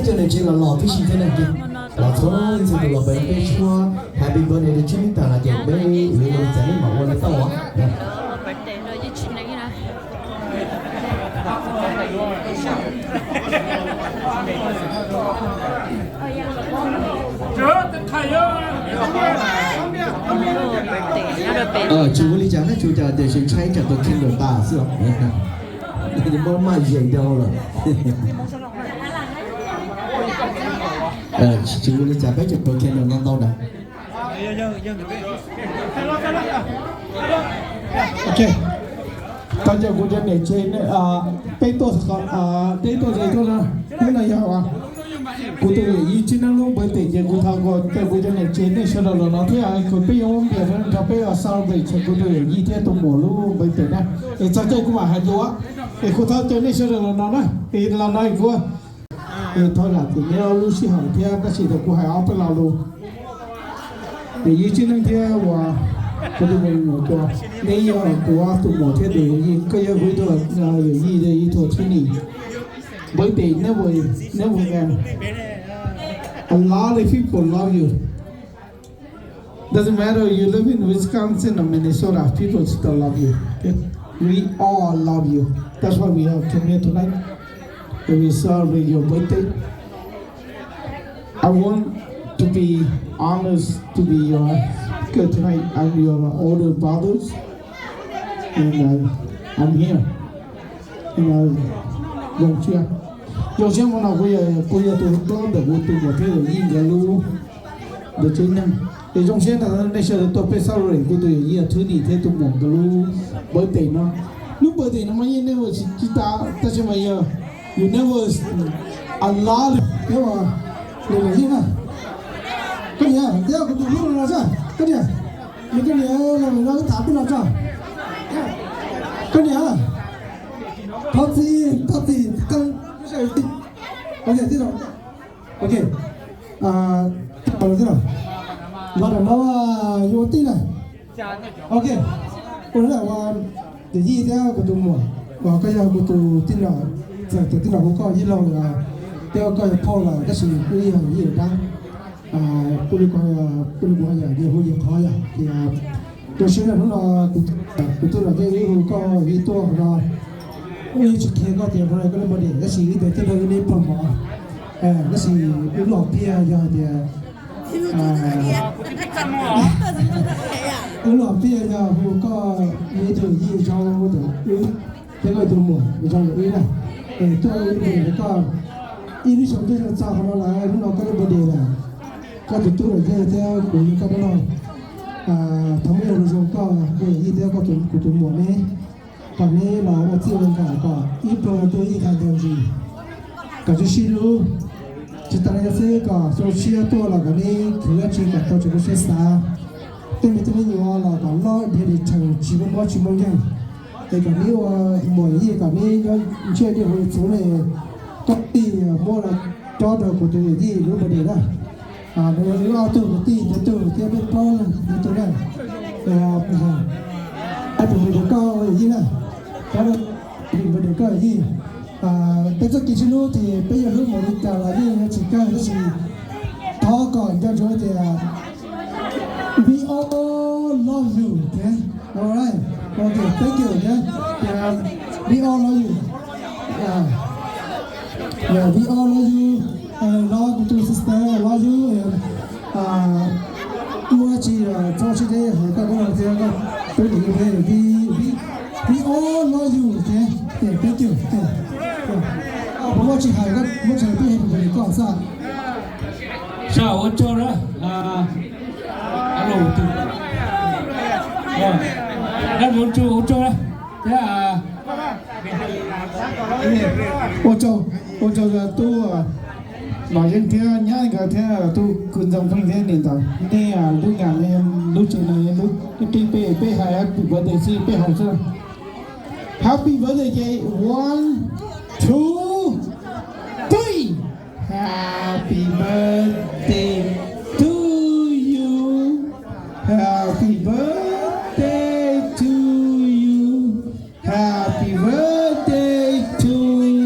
Coj niam tsev los los tib si thiab na, los txhua leej txhua tus los pem peb suab happy birthday rau Tswv Neej tag no ces peb yuav ua li cas nej mam ua li tau os. Tsis ua li cas na, tsis ua cas, tiam sis tshaib tsam tus candle tas xwb os. Muab maj zees rau lawm. Tsis ua li cas, peb tseem ua candle no ntau ntau na. Ok, thov caw kuv cov niam tsev, peb tuaj, peb tuaj ze tuaj na, hnub no yog kuv tus yawm yij Tswv Neej lub birthday ces kuv thov caw kuv cov niam tsev nej sawv daws los no thiab, kuv peb yuav muab npias rau peb celebrate kuv tus yawm yij thiab tus muam lub birthday na. Es txog caij kuv mam hais dua, es kuv thov caw nej sawv daws los no na, es los no kuv thov zam txim nyob lub sij hawm thiab, tab sis thaum kuv hais ob peb lo lus, yawm yij Tswv Neej thiab uas kuv tus muam, nej yog kuv tus muam thiab tus yawm yij, koj yog kuv tus yawm yij, tus tub ni. Birthday never, never end. A lot of people love you. Doesn't matter you live in Wisconsin or Minnesota, people still love you. Okay? We all love you. That's why we have come here tonight. And we celebrate your birthday. I want to be honest to be your speaker tonight. I'm your older brothers, and uh, I'm here. Zoo siab, zoo siab hmo no kuv yog, kuv yog tus hlob ntawm kuv tus muam thiab yawm yij nkawd lub ntawd tsev neeg. Es zoo siab ntawm nej sawv daws tuaj peb celebrate kuv tus yawm yij Thwv Nim thiab tus muam nkawd lub birthday no. Lub birthday no mas yeej never tsis tas, tab sis mas yog you never a lot thiab mas. Los los yeej na, koj niam, thiab kuv tus hlub los tso, koj niam, koj niam los no tham peb los tso, koj niam. Thov txim, thov txim, ok, tij laug, ok, tij laug, los ram no yuav ua tij na. Ok, ua yawm yij thiab kuv tus muam, koj yog kuv tus tij laug, txawm tus tij laug hu koj yij laug los, thiab koj yog phauj los tab sis kuj yog yij dab, kuj li kuv, kuj li kuv yam yog hu yam qhov yom. Ces zoo siab hnub no kuv tuaj los thiab wb hu koj yij tuaj no, wb tsis qhia koj tias koj lub birthday tab sis wb tias tej zaum wb neb pog mov, tab sis wb los piaj yog tias wb los piaj yog hu koj ib tug yij zoo, wb thiab koj tus muam zoo li wb na, es tuaj ib pliag koj ib lub xyoo twb zoo txog qhov no lawm, hnub no koj lub birthday lawm, koj tus tub los yeej thiab kuv koj dab laug, thov muaj zoo koj tus yij thiab koj kuv tus muam neb, kom neb los ua txij ua nkawm kom ib pluag tuaj ib hais ntau ntsis, kom tsis sib hlub. Tsis tas li xwb kom zoo siab tuaj los kom neb khwv dab tsi kom tau tseem kub siab xav. Tej me tub me nyuam los kom loj dhia li rhees tsis muaj mob tsis muaj nkeeg. Es kom neb ua muam yij kom neb nyob ntsiag dej huv txhuv ne, koj tij muab los cob rau kuv tus yawm yij lub birthday na. Nws yog wb ob tug kwv tij, tus tub thiab peb plaub leeg tus tub na. Happy birthday koj yawm yij na. Happy birthday koj yawm yij. Peb txoj kev sib hlub ces peb yuav hlub npaum li cas los yeej yuav tsis kawg, tab sis thov kom nco ntsoov tias we all love you, okay? All right. Okay, thank you, okay? Yeah, we all love you. Yeah. Yeah, we all love you. And love to sister, love you. And, uh, ua tsis, uh, txog tsis deb hais koj koj los thiab koj peb tus yawm yij, we, we all love you, okay? Yeah, thank you. Yeah. Koj puas muaj tsis hais, koj muaj tsis hais peb happy birthday koj xwb. Sawv ua tsaug na. Ua tsaug, ua tsaug thiab. Ua tsaug, ua tsaug tub Nom Yeej thiab nyab nkawd thiab tub kwv Ntxoov Pheej thiab niam ntawd. Nej lub nyam lub tsev no lub qib peb, peb hais happy birthday xwb peb haus xwb. Happy birthday ces one, two, three. Happy birthday to you. Happy birthday to you. Happy birthday to you.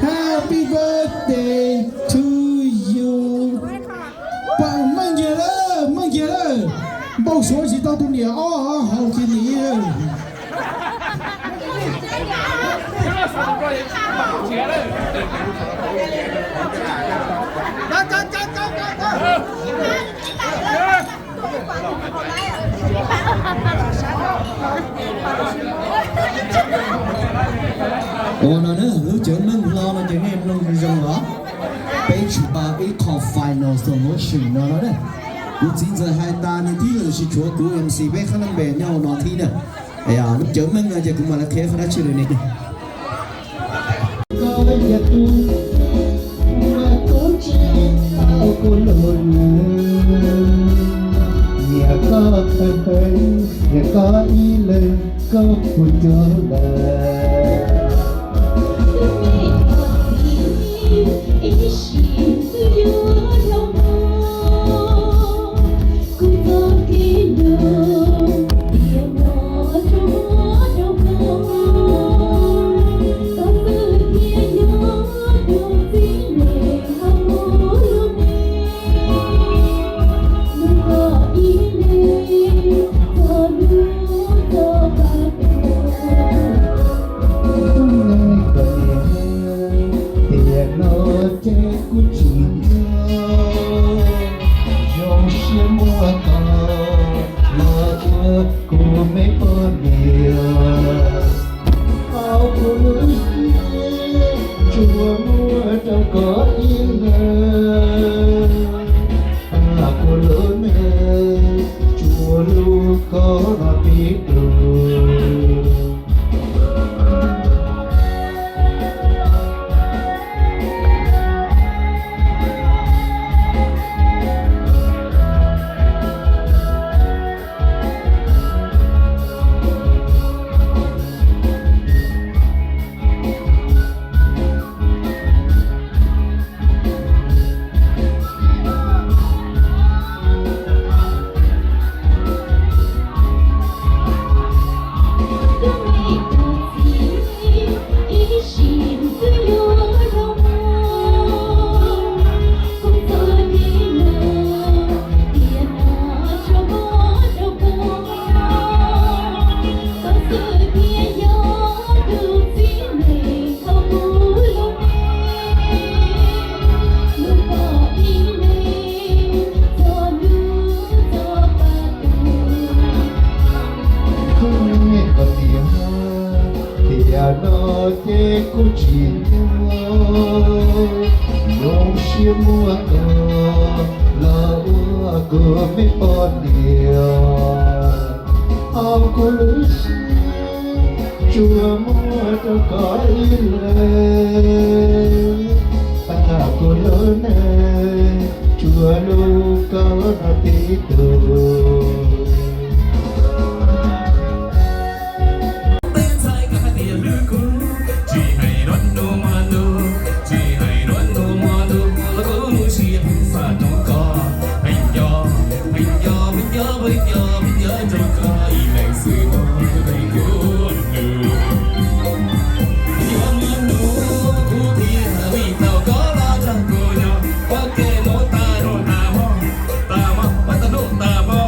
Happy Happy birthday to you. Meej kiag lawm, meej kiag lawm. Npau suav tsis tau tus niam ob, haus kiag niam ib. Ua no na, lub cawv meej hlo no ces nej mloog zoo los. Peb tsis paub ib qho final solution no no na. Kuv txiv ntxawm hais tas nws thiab, lwm sis tshuav kuv M C peb qhab leej npe nyob no thiab na. Lub cawv meej no ces kuv mam li qhia qhov dab tsi lawm ne. Niam koj thawj thawj, niam koj ib leeg, koj puas cuag lawm? Tiam no ces kuv tsis nco, zoo siab muab koj los ua kuv me poj niam. Au, kuv lub siab tsuas muab rau koj ib leeg, kuv lub neej tsuas hlub koj no tib tug. Kuv niam koj tiag, tiam no ces kuv tsis nco, zoo siab muab koj los ua kuv me poj niam. Au, kuv lub siab tsuas muab rau koj ib leeg, kuv lub neej tsuas hlub koj no tib tug. Tsis hais nruab hnub hmo ntuj, tsis hais nruab hnub hmo ntuj, los kuv lub siab pheej xav rau koj. Pheej nco, pheej nco, pheej nco, pheej nco, pheej nco rau koj ib leeg xwb os, tus neeg kuv hlub. Yuav muaj hnub kuv thiaj li tau koj los nrog kuv nyob, ua ke mus tag nrho tag hmo, tag hmo, tag nrho tag hmo.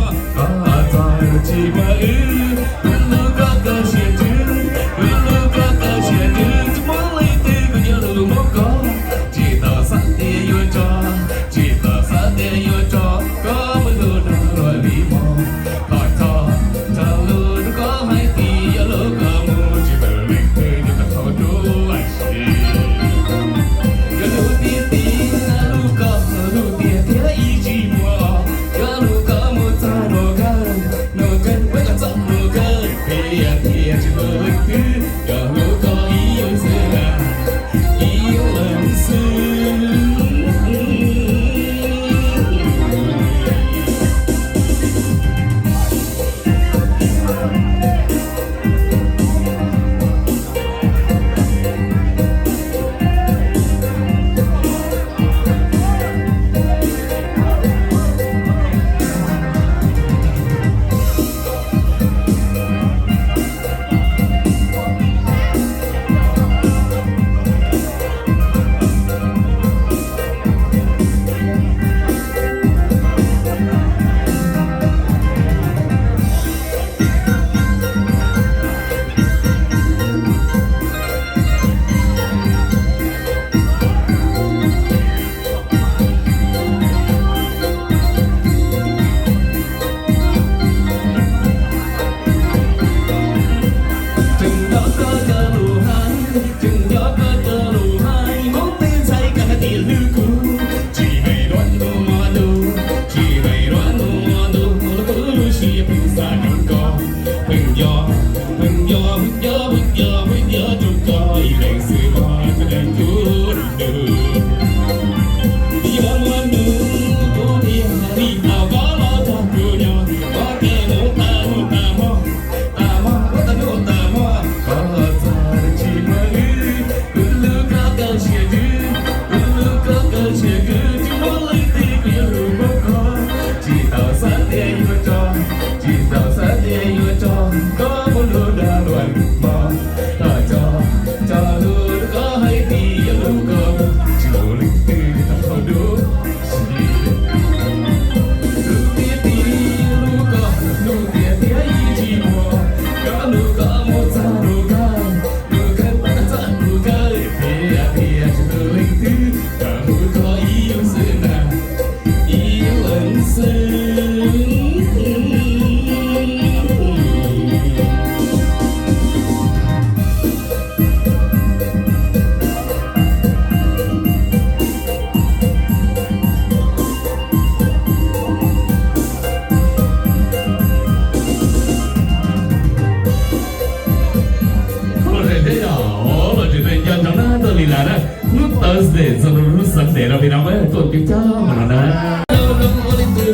Txog lub Sunday no peb no tuaj coob coob no na.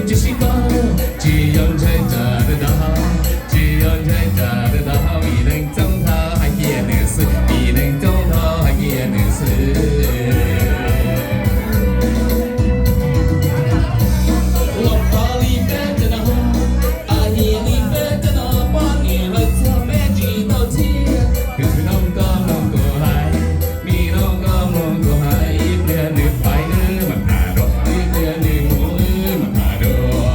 Tsis yog ntshai tsam ntau, tsis yog ntshai tsam ntau, vim neeg coob dhau hais cia nws xwb, vim neeg coob dhau hais cia nws xwb. Los pov li peb cov no, a hia li peb cov no, poj niam lawv txog peb tsis tau thiab. Tus txiv noob koj mloog kuv hais, mi noob koj mloog kuv hais, ib pliag nws pais wb mam tham dua, ib pliag nws mus wb mam tham dua.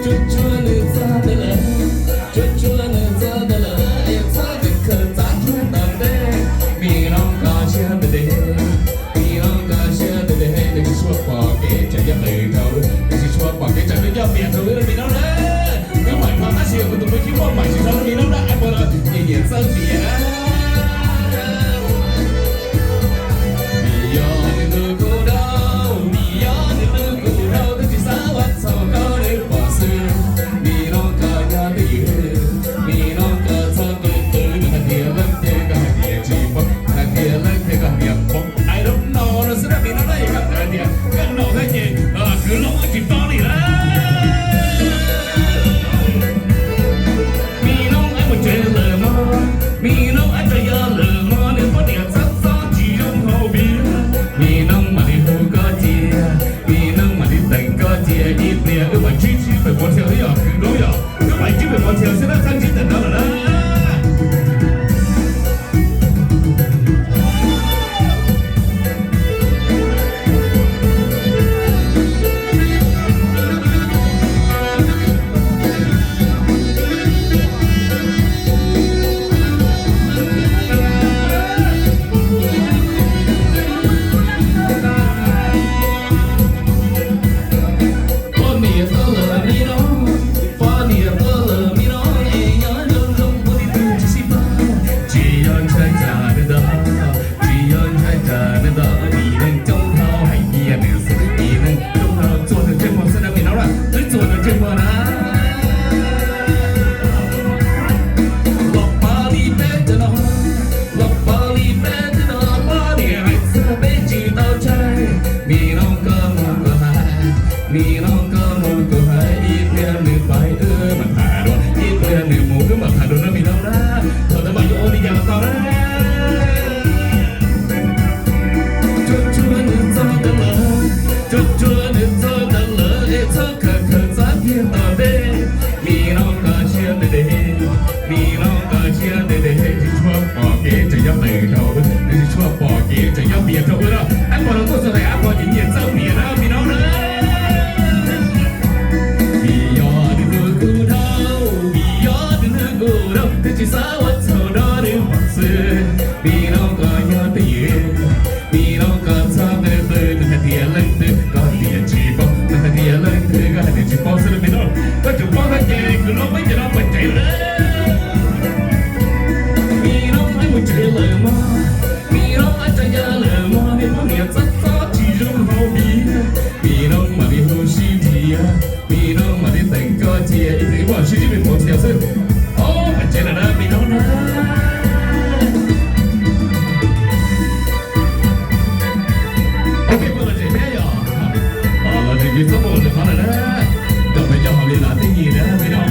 Tsuag tsuag nws txog ntawd lawm, tsuag tsuag nws txog ntawd lawm, es txhob khaws khaws txav kiag tom ntej, mi noob koj siab ntev ntev, mi noob koj siab ntev ntev, nws tsis tshua pom kev tsam nyob qws rau, nws tsis tshua pom kev tsam nws nyob piam rau wb li no na. Wb mam dhau tab sis kuv tus me khib muaj mam tsis dhau li no na, ab pog no nyiam nyiam txawb piam na. Vim yog nws hlub kuv dhau, vim yog nws hlub kuv dhau, twb tsis xav ua txhaum rau nws pom xwb. Mi noob koj nyob twj ywm, mi noob koj txhob qw qw, nws hais tias leej twg koj hais tias tsis paub, hais tias leej twg koj hais tias paub. I don't know no xwb na, mi noob na, yog koj hais tias koj know thiab ces kwv Looj wb tsis paub li na. Mi noob ab mus tsev lawm mog, mi noob ab tso yog lawm mog, nws poj niam txob txob tsis zoo hauv vij. Mi noob mam li hu koj cia, mi noob mam li teem koj cia, ib pliag wb mam ntsib ntsib pem pov thiav xwb yog kwv Looj yog, wb mam ntsib pem pov thiav xwb na, txhob ntsib ntawm no lawm na. Poj niam tuaj lawm mi noob, poj niam tuaj lawm mi noob, es nyob zoo zoo ua li twg tsis sib pab, tsis yog ntshai tsam ntau, tsis yog ntshai tsam ntau, vim neeg coob dhau hais cia nws xwb, vim neeg coob dhau txuag nws ntsej muag xwb na mi noob na, twb txuag nws ntsej muag na. Los pov li peb cov no, los pov li peb cov no, poj niam hais txog peb tsis tau ntshai. Mi noob koj mloog kuv hais, mi noob koj mloog kuv hais, ib pliag nws pais wb mam tham dua, ib pliag nws mus wb mam tham dua na mi noob na. Thaum ntawd mam yuav ua li cas los tau na. Tsuag tsuag nws txog ntawd lawm, tsuag tsuag nws txog ntawd lawm, es txhob khaws khaws txav kiag tom ntej. Mi noob koj siab ntev ntev, mi noob koj siab ntev ntev, tsis tshua pom kev tsam nyob qws rau, nws tsis tshua pom kev tsam nyob piam rau wb na. Ab pog no tuaj txog hais ab pog ces nyiam txawb piam na mi noob na. Vim yog nws hlub kuv dhau, vim yog nws hlub kuv dhau, twb tsis xav ua txhaum rau nws pom xwb. Mi noob koj nyob twj ywm, mi noob koj txhob qw qw, nws hais tias leej twg koj hais tias tsis paub, nws hais tias leej twg koj hais tias tsis paub xwb na mi noob. Koj tseem paub thiab ces kwv Looj peb cov no pais tsev lawm. Mi noob ab mus tsev lawm mog, mi noob ab tso yog lawm mog, niag poj niam txob txob tsis zoo hauv vij. Mi noob mam li hu sib nrhiav, mi noob mam li teem koj cia, ib pliag wb mam sib ntsib pem pov thiav xwb. Ob, pais tsev lawm na mi noob na. Peb pog los tsev thiab yog, los tsev tsis txhob mus lwm qhov lawm na. Kom peb cov hauj lwm los twj ywm na mi noob.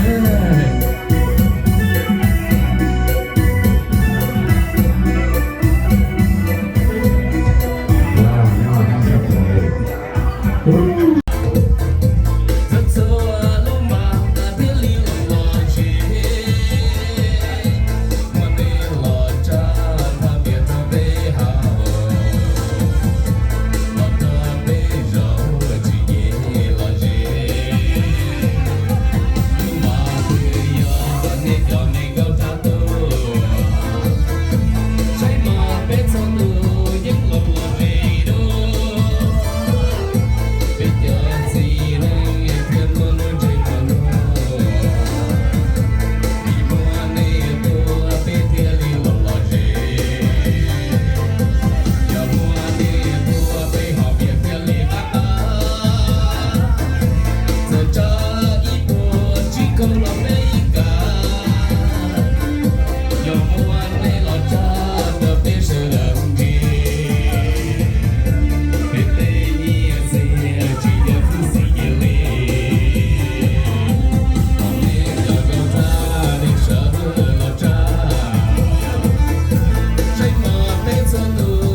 txog ntua